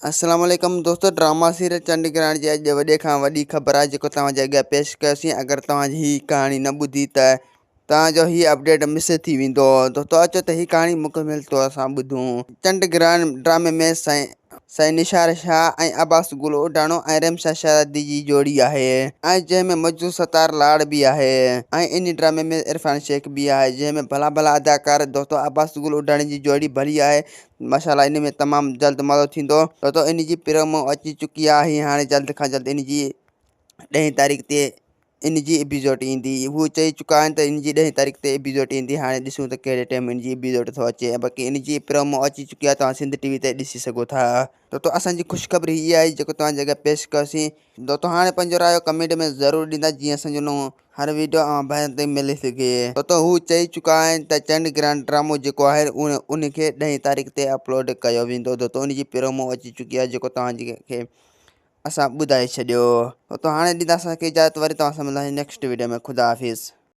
السلام عليڪم دوستو ڊراما سيريل چنڊ گرهڻ جي اڄ وڏي کان وڏي خبر آهي جيڪو توهان جي اڳيان پيش ڪيوسين اگر توهان جي هي ڪهاڻي نه ٻڌي ته توهان جو هي اپڊيٽ مس ٿي ويندو دوستو اچو ته هي ڪهاڻي مڪمل طور سان ٻڌون چنڊ گرهڻ ڊرامي ۾ سائين سائين نشار شاهه ۽ عباس گل اوڍاڻو ۽ رمشا شهزادي جي جوڙي آهي ۽ جنهن ۾ مجروح ستار لاڙ به آهي ۽ انهي ڊرامي ۾ عرفان شيخ به آهي جنهن ۾ ڀلا ڀلا اداڪار دوستو عباس گل اوڍاڻي جي جوڙي ڀلي آهي ماشاءالله ان ۾ تمام جلد مزو ٿيندو ڇو ته ان جي پرومو اچي چڪي آهي هاڻي جلد کان جلد ان جي ڏهين تاريخ تي ان جي ايپيسوڊ ايندي هو چئي چڪا آهن ته ان جي ڏهين تاريخ تي ايپيسوڊ ايندي هاڻي ڏسون ته ڪهڙي ٽائيم ان جي ايپيسوڊ ٿو اچي باقي ان جي پرومو اچي چڪي آهي توهان سنڌ ٽي وي تي ڏسي سگهو ٿا دوستو اسان جي خوشخبري هي آهي جيڪو توهان جي اڳيان پيش ڪيوسين دوستو هاڻي پنهنجو رايو ڪمينٽ ۾ ضرور ڏيندا جيئن اسان جو نئون هر ويڊيو اوهان ڀائرن تائين ملي سگهي. ڇو ته هو چئي چڪا آهن ته چنڊ گرهڻ ڊرامو جيڪو آهي ان کي ڏهين تاريخ تي اپلوڊ ڪيو ويندو دوستو ان جي پرومو اچي چڪي آهي جيڪو توهان جي کي اسان ٻڌائي ڇڏيو دوستو هاڻي ڏيندا اسان کي اجازت وري توهان سان ملنداسين نيڪسٽ ويڊيو ۾ خدا حافظ.